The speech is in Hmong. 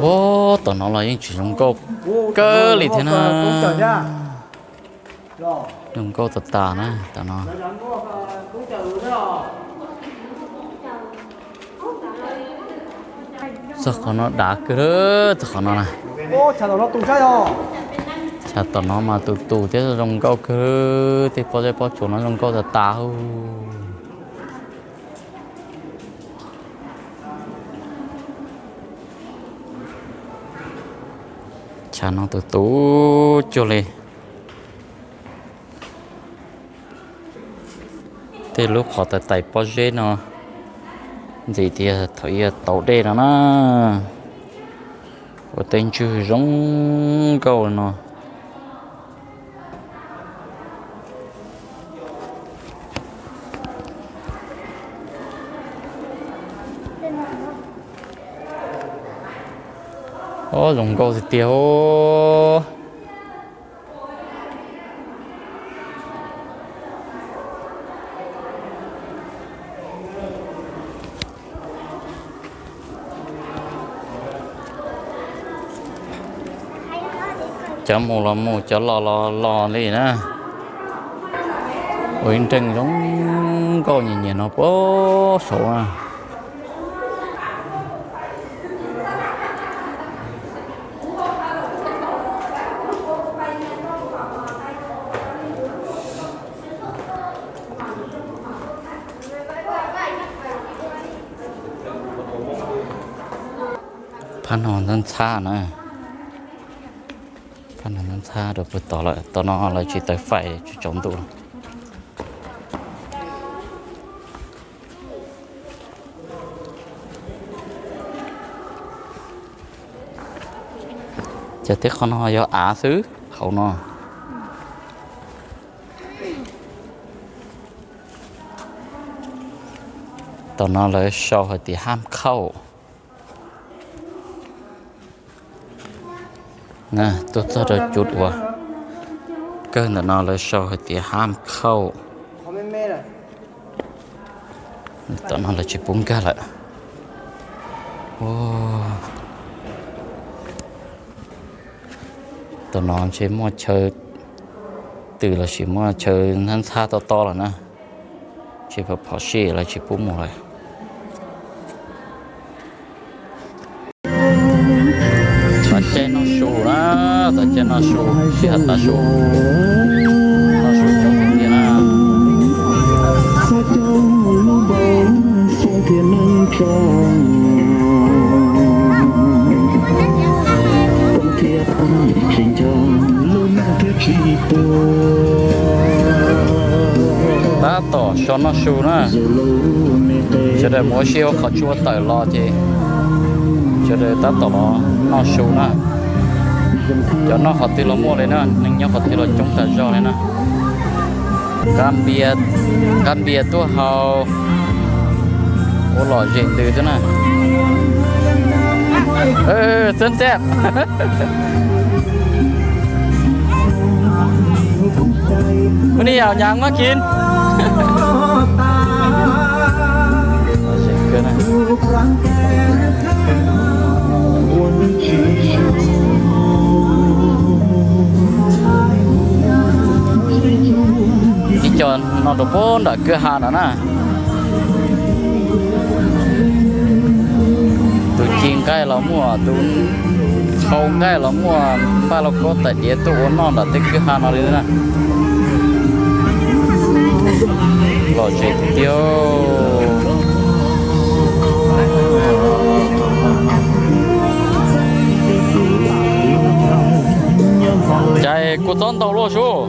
Ua, tom no los yeej tseem zoo nkauj kawg li thiab na. Zoo nkauj tas tas na tom no. Txog qhov no dav kawg, txog qhov no na. Chav tom no mas tus tus thiab zoo nkauj kawg, tej pob zeb pob tsuas no zoo nkauj tas tas. Chav no tus tus cuag li. Tej lub qhov tais tais pob zeb no ntxim tias thaum yog tauv dej no na, ua tej ntswg zoo nkauj no. Ob, zoo nkauj tiag tiag os. Cov mus los mus, cov los los los li na. Ua ib nreeg zoo nkauj nyias nyias no puag saud na. Phab no ntxhab ntxhab na. Phab no ntxhab ntxhab rau puag tod lawm, tom no lawv tsis taws fais, tsis tsaus ntuj. Ces tej qhov no yog av xwb hauv no. Tom no lawv sau hais tias hab khauj. Tuaj txog rau cub uas kawg ntawm no lawv sau hais tias hab khauj. Tom no lawv tsis pub nkag lawm. Tom no ntshe muaj chaw twm los sis muaj chaw ntxhab ntxhab tob tob lawm na. Ntshe phom phom sij lawv tsis pub mus lawm. Tom caij noj su na, tom caij noj su, sij hawm tav su, noj su coob tiag na. Tab tom so noj su na. Sawv daws mus ua si hauv qhov tsua tawm los ces sawv daws tab tom los noj su na. Cov noj qhov twg los muaj li na, neeg nyob qhov twg los coob tas zog li na. Nqa npias tuaj haus ua lom zem ntws xwb na. Xab xab. Ua ni yam nyam mas kis. Ib co no rau puag nram kwj ha no na. Tus ci nqaij los muaj, tus thau nqaij los muaj, npaj lauj kaub tais diav tuaj ua noj nram tej kwj ha no li na. Lom zem tiag. Cas kuv txob ntau luaj sub.